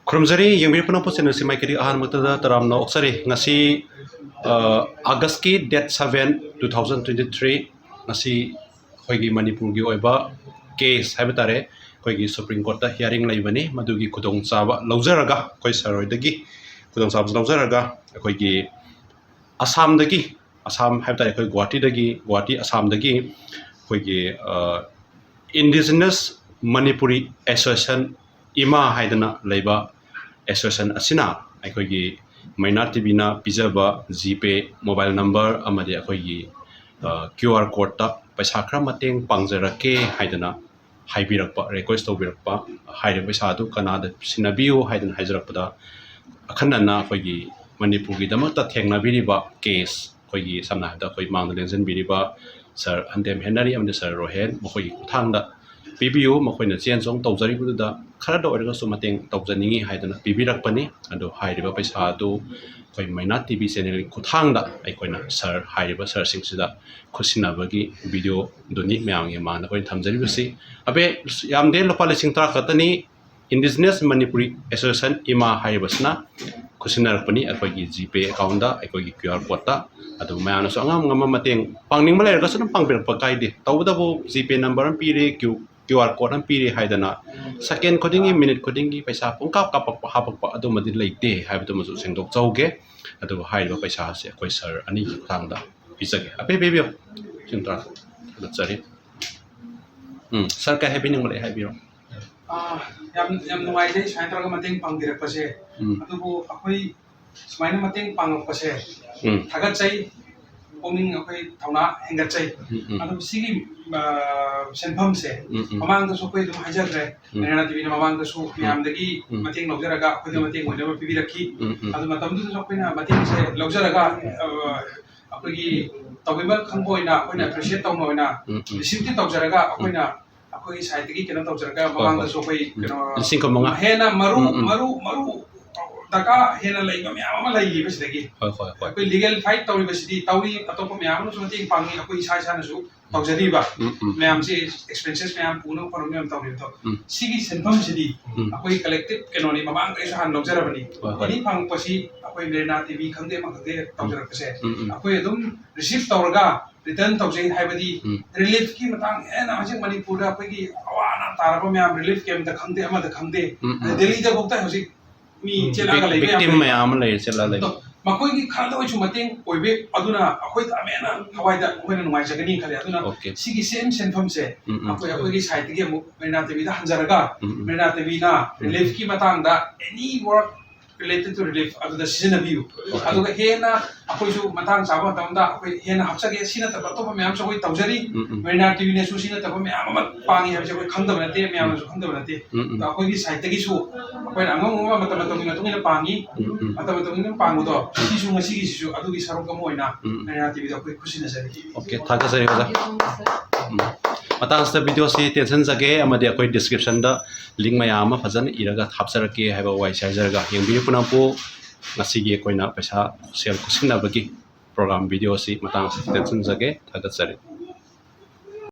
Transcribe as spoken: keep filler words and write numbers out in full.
ꯈꯨꯔꯨꯝꯖꯔꯤ, ꯌꯦꯡꯕꯤꯔꯤꯕ ꯄꯨꯝꯅꯃꯛꯄꯨ ꯆꯦꯅꯦꯜꯁꯤ ꯃꯥꯏꯀꯩꯗꯒꯤ ꯑꯍꯥꯟꯕꯃꯛꯇꯗ ꯇꯔꯥꯝꯅ ꯑꯣꯛꯆꯔꯤ꯫ ꯉꯁꯤ, ꯑ, ꯑꯥꯒꯁꯀꯤ date seven, two thousand twenty three, ꯉꯁꯤ ꯑꯩꯈꯣꯏꯒꯤ ꯃꯅꯤꯄꯨꯔꯒꯤ ꯑꯣꯏꯕ case ꯍꯥꯏꯕ ꯇꯥꯔꯦ, ꯑꯩꯈꯣꯏꯒꯤ ꯁꯨꯄ꯭ꯔꯤꯝ ꯀꯣꯔꯠꯇ hearing ꯂꯩꯕꯅꯤ꯫ ꯃꯗꯨꯒꯤ ꯈꯨꯗꯣꯡꯆꯥꯕ ꯂꯧꯖꯔꯒ, ꯑꯩꯈꯣꯏ ꯁꯥꯔ ꯍꯣꯏꯗꯒꯤ ꯈꯨꯗꯣꯡꯆꯥꯕꯁꯤ ꯂꯧꯖꯔꯒ, ꯑꯩꯈꯣꯏꯒꯤ ꯑꯁꯥꯝꯗꯒꯤ, ꯑꯁꯥꯝ ꯍꯥꯏꯕ ꯇꯥꯔꯦ, ꯑꯩꯈꯣꯏ ꯒꯨꯋꯥꯍꯥꯇꯤꯗꯒꯤ, ꯒꯨꯋꯥꯍꯥꯇꯤ, ꯑꯁꯥꯝꯗꯒꯤ ꯑꯩꯈꯣꯏꯒꯤ, ꯑ, Indigenous Manipuri Association, ꯏꯃꯥ ꯍꯥꯏꯗꯅ ꯂꯩꯕ association ꯑꯁꯤꯅ ꯑꯩꯈꯣꯏꯒꯤ ꯃꯩꯅꯥ ꯇꯤꯚꯤꯅ ꯄꯤꯖꯕ GPay mobile number ꯑꯃꯗꯤ ꯑꯩꯈꯣꯏꯒꯤ, ꯑ, QR codeꯇ ꯄꯩꯁꯥ ꯈꯔ ꯃꯇꯦꯡ ꯄꯥꯡꯖꯔꯛꯀꯦ ꯍꯥꯏꯗꯅ ꯍꯥꯏꯕꯤꯔꯛꯄ, request ꯇꯧꯕꯤꯔꯛꯄ, ꯍꯥꯏꯔꯤꯕ ꯄꯩꯁꯥ ꯑꯗꯨ ꯀꯅꯥꯗ ꯁꯤꯟꯅꯕꯤꯌꯨ ꯍꯥꯏꯗꯅ ꯍꯥꯏꯖꯔꯛꯄꯗ, ꯑꯈꯟꯅꯅ ꯑꯩꯈꯣꯏꯒꯤ ꯃꯅꯤꯄꯨꯔꯒꯤꯗꯃꯛꯇ ꯊꯦꯡꯅꯕꯤꯔꯤꯕ case, ꯑꯩꯈꯣꯏꯒꯤ ꯁꯝꯅ ꯍꯥꯏꯔꯕꯗ ꯑꯩꯈꯣꯏ ꯃꯥꯡꯗ ꯂꯦꯡꯁꯤꯟꯕꯤꯔꯤꯕ ꯁꯥꯔ ꯑꯟꯗꯦꯝ ꯍꯦꯅꯔꯤ ꯑꯃꯗꯤ ꯁꯥꯔ ꯔꯣꯍꯦꯟ, ꯃꯈꯣꯏꯒꯤ ꯈꯨꯠꯊꯥꯡꯗ ꯄꯤꯕꯤꯌꯨ, ꯃꯈꯣꯏꯅ ꯆꯦꯟ ꯆꯣꯡ ꯇꯧꯖꯔꯤꯕꯗꯨꯗ ꯈꯔꯗ ꯑꯣꯏꯔꯒꯁꯨ ꯃꯇꯦꯡ ꯇꯧꯖꯅꯤꯡꯏ ꯍꯥꯏꯗꯅ ꯄꯤꯕꯤꯔꯛꯄꯅꯤ꯫ ꯑꯗꯨ ꯍꯥꯏꯔꯤꯕ ꯄꯩꯁꯥ ꯑꯗꯨ ꯑꯩꯈꯣꯏ ꯃꯩꯅꯥ ꯇꯤꯚꯤ ꯆꯦꯅꯦꯜꯒꯤ ꯈꯨꯠꯊꯥꯡꯗ ꯑꯩꯈꯣꯏꯅ ꯁꯥꯔ, ꯍꯥꯏꯔꯤꯕ ꯁꯥꯔꯁꯤꯡꯁꯤꯗ ꯈꯨꯠꯁꯤꯟꯅꯕꯒꯤ videoꯗꯨꯅꯤ ꯃꯌꯥꯝꯒꯤ ꯃꯃꯥꯡꯗ ꯑꯩꯈꯣꯏꯅ ꯊꯝꯖꯔꯤꯕꯁꯤ꯫ ꯑꯕꯦ, ꯌꯥꯝꯗꯦ, ꯂꯨꯄꯥ ꯂꯤꯁꯤꯡ ꯇꯔꯥ ꯈꯛꯇꯅꯤ꯫ Indigenous Manipuri Association, ꯏꯃꯥ ꯍꯥꯏꯔꯤꯕꯁꯤꯅ ꯈꯨꯠꯁꯤꯟꯅꯔꯛꯄꯅꯤ ꯑꯩꯈꯣꯏꯒꯤ GPay accountꯇ, ꯑꯩꯈꯣꯏꯒꯤ QR codeꯇ꯫ ꯑꯗꯨ ꯃꯌꯥꯝꯅꯁꯨ ꯑꯉꯝ ꯑꯉꯝꯕ ꯃꯇꯦꯡ ꯄꯥꯡꯅꯤꯡꯕ ꯂꯩꯔꯒꯁꯨ ꯑꯗꯨꯝ ꯄꯥꯡꯕꯤꯔꯛꯄ ꯀꯥꯏꯗꯦ꯫ ꯇꯧꯕꯇꯕꯨ GPay number ꯑꯃ ꯄꯤꯔꯦ, Q, QR code ꯑꯃ ꯄꯤꯔꯦ ꯍꯥꯏꯗꯅ second ꯈꯨꯗꯤꯡꯒꯤ, minute ꯈꯨꯗꯤꯡꯒꯤ ꯄꯩꯁꯥ ꯄꯨꯡꯀꯥꯞ ꯀꯥꯞꯄꯛꯄ, ꯍꯥꯞꯄꯛꯄ ꯑꯗꯨꯃꯗꯤ ꯂꯩꯇꯦ ꯍꯥꯏꯕꯗꯨꯃꯁꯨ ꯁꯦꯡꯗꯣꯛꯆꯍꯧꯒꯦ꯫ ꯑꯗꯨꯒ ꯍꯥꯏꯔꯤꯕ ꯄꯩꯁꯥ ꯑꯁꯤ ꯑꯩꯈꯣꯏ ꯁꯥꯔ ꯑꯅꯤꯒꯤ ꯈꯨꯠꯊꯥꯡꯗ ꯄꯤꯖꯒꯦ꯫ ꯑꯄꯦ ꯄꯤꯕꯤꯌꯨ꯫ ꯁꯤꯝꯇ ꯊꯥꯒꯠꯆꯔꯤ꯫ ꯎꯝ, ꯁꯥꯔ, ꯀꯩ ꯍꯥꯏꯕꯤꯅꯤꯡꯕ ꯂꯩ, ꯍꯥꯏꯕꯤꯔꯣ꯫ ꯑꯥ, ꯌꯥꯝ, ꯌꯥꯝ ꯅꯨꯡꯉꯥꯏꯖꯩ ꯁꯨꯃꯥꯏꯅ ꯇꯧꯔꯒ ꯃꯇꯦꯡ ꯄꯥꯡꯕꯤꯔꯛꯄꯁꯦ꯫ ꯎꯝ꯫ ꯑꯗꯨꯕꯨ ꯑꯩꯈꯣꯏ ꯁꯨꯃꯥꯏꯅ ꯃꯇꯦꯡ ꯄꯥꯡꯉꯛꯄꯁꯦ ꯎꯝ꯫ ꯊꯥꯒꯠꯆꯩ, ꯄꯨꯛꯅꯤꯡ ꯑꯩꯈꯣꯏ ꯊꯧꯅꯥ ꯍꯦꯟꯒꯠꯆꯩ꯫ ꯎꯝ, ꯎꯝ꯫ ꯑꯗꯨꯕꯨ ꯁꯤꯒꯤ, ꯑꯥ, ꯁꯦꯟꯐꯝꯁꯦ ꯎꯝ, ꯎꯝ꯫ ꯃꯃꯥꯡꯗꯁꯨ ꯑꯩꯈꯣꯏ ꯑꯗꯨꯝ ꯍꯥꯏꯖꯈ꯭ꯔꯦ, ꯎꯝ꯫ ꯃꯩꯅꯥ ꯇꯤꯚꯤꯅ ꯃꯃꯥꯡꯗꯁꯨ ꯎꯝ꯫ ꯃꯌꯥꯝꯗꯒꯤ ꯎꯝ꯫ ꯃꯇꯦꯡ ꯂꯧꯖꯔꯒ ꯑꯩꯈꯣꯏꯗ ꯎꯝ꯫ ꯃꯇꯦꯡ ꯑꯣꯏꯅꯕ ꯄꯤꯕꯤꯔꯛꯈꯤ꯫ ꯎꯝ, ꯎꯝ꯫ ꯑꯗꯨ ꯃꯇꯝꯗꯨꯗꯁꯨ ꯑꯩꯈꯣꯏꯅ ꯃꯇꯦꯡꯁꯦ ꯂꯧꯖꯔꯒ, ꯑꯥ, ꯑꯩꯈꯣꯏꯒꯤ ꯇꯧꯕꯤꯃꯜ ꯈꯪꯕ ꯑꯣꯏꯅ ꯑꯩꯈꯣꯏꯅ ꯎꯝ꯫ Appreciate ꯇꯧꯕ ꯑꯣꯏꯅ ꯎꯝ, ꯎꯝ꯫ Receiptꯇꯤ ꯇꯧꯖꯔꯒ ꯎꯝ꯫ ꯑꯩꯈꯣꯏꯅ ꯑꯩꯈꯣꯏꯒꯤ sideꯇꯒꯤ ꯀꯩꯅꯣ ꯇꯧꯖꯔꯒ ꯍꯣꯏ, ꯍꯣꯏ꯫ ꯃꯃꯥꯡꯗꯁꯨ ꯑꯩꯈꯣꯏ ꯎꯝ꯫ ꯀꯩꯅꯣ ꯂꯤꯁꯤꯡ ꯀꯨꯟꯃꯉꯥ꯫ ꯍꯦꯟꯅ ꯃꯔꯨ, ꯎꯝ, ꯎꯝ꯫ ꯃꯔꯨ, ꯃꯔꯨ ꯗꯔꯀꯥꯔ ꯍꯦꯟꯅ ꯂꯩꯕ ꯃꯌꯥꯝ ꯑꯃ ꯂꯩꯔꯤꯕ ꯁꯤꯗꯒꯤ꯫ ꯍꯣꯏ ꯍꯣꯏ ꯍꯣꯏ ꯑꯩꯈꯣꯏ ꯂꯤꯒꯦꯜ ꯐꯥꯏꯠ ꯇꯧꯔꯤꯕꯁꯤꯗꯤ ꯇꯧꯔꯤ, ꯑꯇꯣꯞꯄ ꯃꯌꯥꯝ ꯑꯃꯁꯨ ꯃꯇꯦꯡ ꯄꯥꯡꯉꯤ, ꯑꯩꯈꯣꯏ ꯏꯁꯥ ꯏꯁꯥꯅꯁꯨ ꯇꯧꯖꯔꯤꯕ ꯎꯝ ꯎꯝ ꯃꯌꯥꯝꯁꯤ, ꯑꯦꯛꯁꯄꯦꯟꯁꯦꯁ ꯃꯌꯥꯝ ꯄꯨꯅꯕ ꯈꯣꯠꯅꯕ ꯃꯌꯥꯝ ꯇꯧꯔꯤꯕꯗꯣ, ꯎꯝ. ꯁꯤꯒꯤ ꯁꯦꯟꯐꯝꯁꯤꯗꯤ ꯎꯝ. ꯑꯩꯈꯣꯏ ꯀꯂꯦꯛꯇꯤꯞ ꯀꯩꯅꯣꯅꯤ, ꯃꯃꯥꯡꯗ ꯑꯩꯁꯨ ꯍꯥꯟꯅ ꯂꯧꯖꯔꯕꯅꯤ꯫ ꯍꯣꯏ, ꯍꯣꯏ. ꯑꯦꯅꯤ ꯐꯪꯉꯛꯄꯁꯤ ꯑꯩꯈꯣꯏ ꯃꯦꯔꯤꯅꯥ ꯇꯤꯚꯤ ꯈꯪꯗꯦ ꯑꯃ ꯈꯪꯗꯦ ꯇꯧꯖꯔꯛꯄꯁꯦ, ꯎꯝ ꯎꯝ ꯑꯩꯈꯣꯏ ꯑꯗꯨꯝ ꯔꯤꯁꯤꯞ ꯇꯧꯔꯒ ꯔꯤꯇꯔꯟ ꯇꯧꯖꯩ꯫ ꯍꯥꯏꯕꯗꯤ ꯎꯝ. ꯔꯤꯂꯤꯐꯀꯤ ꯃꯇꯥꯡ ꯍꯦꯟꯅ ꯍꯧꯖꯤꯛ ꯃꯅꯤꯄꯨꯔꯗ ꯑꯩꯈꯣꯏꯒꯤ ꯑꯋꯥ ꯑꯅꯥ ꯇꯥꯔꯕ ꯃꯌꯥꯝ, ꯔꯤꯂꯤꯐ ꯀꯦꯝꯞꯇ ꯈꯪꯗꯦ ꯑꯃꯗ ꯈꯪꯗꯦ, ꯎꯝ ꯎꯝ. ꯗꯦꯜꯂꯤꯗꯐꯥꯎꯗ ꯍꯧꯖꯤꯛ ꯃꯤ ꯎꯝ. ꯆꯦꯜꯂꯛꯑꯒ ꯂꯩꯕ ꯌꯥꯝ ꯕꯤꯛꯇꯤꯝ ꯂꯩ꯫ ꯃꯌꯥꯝ ꯑꯃ ꯂꯩꯔꯦ ꯆꯦꯜꯂꯛꯑ ꯂꯩꯕ꯫ ꯑꯗꯣ ꯃꯈꯣꯏꯒꯤ ꯈꯔꯗ ꯑꯣꯏꯁꯨ ꯃꯇꯦꯡ ꯑꯣꯏꯕ ꯑꯗꯨꯅ ꯑꯩꯈꯣꯏꯗ ꯑꯃ ꯍꯦꯟꯅ ꯊꯋꯥꯏꯗ ꯑꯩꯈꯣꯏꯅ ꯅꯨꯡꯉꯥꯏꯖꯒꯅꯤ ꯈꯜꯂꯦ꯫ ꯑꯗꯨꯅ ꯑꯣꯀꯦ. ꯁꯤꯒꯤ ꯁꯦꯝ ꯁꯦꯟꯐꯝꯁꯦ ꯎꯝ ꯎꯝ. ꯑꯩꯈꯣꯏ ꯑꯩꯈꯣꯏꯒꯤ ꯁꯥꯏꯠꯇꯒꯤ ꯑꯃꯨꯛ ꯃꯦꯔꯤꯅꯥ ꯇꯤꯚꯤꯗ ꯍꯟꯖꯔꯒ ꯎꯝ ꯎꯝ. ꯃꯦꯔꯤꯅꯥ ꯇꯤꯚꯤꯅ ꯔꯤꯂꯤꯐꯀꯤ ꯃꯇꯥꯡꯗ any work related to relief ꯑꯗꯨꯗ ꯁꯤꯖꯤꯟꯅꯕꯤꯌꯨ꯫ ꯑꯣꯀꯦ. ꯑꯗꯨꯒ ꯍꯦꯟꯅ ꯑꯩꯈꯣꯏꯁꯨ ꯃꯇꯥꯡ ꯆꯥꯕ ꯃꯇꯝꯗ ꯑꯩꯈꯣꯏ ꯍꯦꯟꯅ ꯍꯥꯞꯆꯒꯦ꯫ ꯁꯤ ꯅꯠꯇꯕ ꯑꯇꯣꯞꯄ ꯃꯌꯥꯝꯁꯨ ꯑꯩꯈꯣꯏ ꯇꯧꯖꯔꯤ꯫ ꯎꯝ ꯎꯝ. ꯃꯦꯔꯤꯅꯥ ꯇꯤꯚꯤꯅꯁꯨ ꯁꯤ ꯅꯠꯇꯕ ꯃꯌꯥꯝ ꯑꯃ ꯄꯥꯡꯉꯤ ꯍꯥꯏꯕꯁꯦ ꯑꯩꯈꯣꯏ ꯈꯪꯗꯕ ꯅꯠꯇꯦ, ꯃꯌꯥꯝꯅꯁꯨ ꯈꯪꯗꯕ ꯅꯠꯇꯦ꯫ ꯎꯝ ꯎꯝ. ꯑꯗꯣ ꯑꯩꯈꯣꯏꯒꯤ ꯁꯥꯏꯠꯇꯒꯤꯁꯨ ꯑꯩꯈꯣꯏꯅ ꯑꯉꯝ ꯑꯉꯝꯕ ꯃꯇꯝ ꯃꯇꯝꯒꯤ ꯃꯇꯨꯡ ꯏꯟꯅ ꯄꯥꯡꯉꯤ꯫ ꯎꯝ ꯎꯝ. ꯃꯇꯝ ꯃꯇꯝꯒꯤ ꯃꯇꯨꯡ ꯏꯟꯅ ꯄꯥꯡꯕꯗꯣ ꯁꯤꯁꯨ ꯉꯁꯤꯒꯤꯁꯤꯁꯨ ꯑꯗꯨꯒꯤ ꯁꯔꯨꯛ ꯑꯃ ꯑꯣꯏꯅ ꯎꯝ. ꯃꯦꯔꯤꯅꯥ ꯇꯤꯚꯤꯗ ꯑꯩꯈꯣꯏ ꯈꯨꯠꯁꯤꯟꯅꯖꯔꯤ꯫ ꯑꯣꯀꯦ, ꯊꯥꯒꯠꯆꯔꯤ ꯑꯣꯖꯥ. ꯎꯝ. ꯃꯇꯥꯡꯁꯤꯗ ꯚꯤꯗꯤꯑꯣꯁꯤ ꯇꯦꯟꯁꯤꯟꯖꯒꯦ ꯑꯃꯗꯤ ꯑꯩꯈꯣꯏ ꯗꯤꯁꯀ꯭ꯔꯤꯞꯁꯟꯗ ꯂꯤꯡ ꯃꯌꯥꯝ ꯑꯃ ꯐꯖꯅ ꯏꯔꯒ ꯍꯥꯞꯆꯔꯛꯀꯦ ꯍꯥꯏꯕ ꯋꯥꯍꯩꯁꯤ ꯍꯥꯏꯖꯔꯒ, ꯌꯦꯡꯕꯤꯔꯤꯕ ꯄꯨꯝꯅꯃꯛꯄꯨ ꯉꯁꯤꯒꯤ ꯑꯩꯈꯣꯏꯅ ꯄꯩꯁꯥ ꯁꯦꯜ ꯈꯨꯠꯁꯤꯟꯅꯕꯒꯤ ꯄ꯭ꯔꯣꯒ꯭ꯔꯥꯝ ꯚꯤꯗꯤꯑꯣꯁꯤ ꯃꯇꯥꯡ ꯑꯁꯤꯗ ꯇꯦꯟꯁꯤꯟꯖꯒꯦ꯫ ꯊꯥꯒꯠꯆꯔꯤ꯫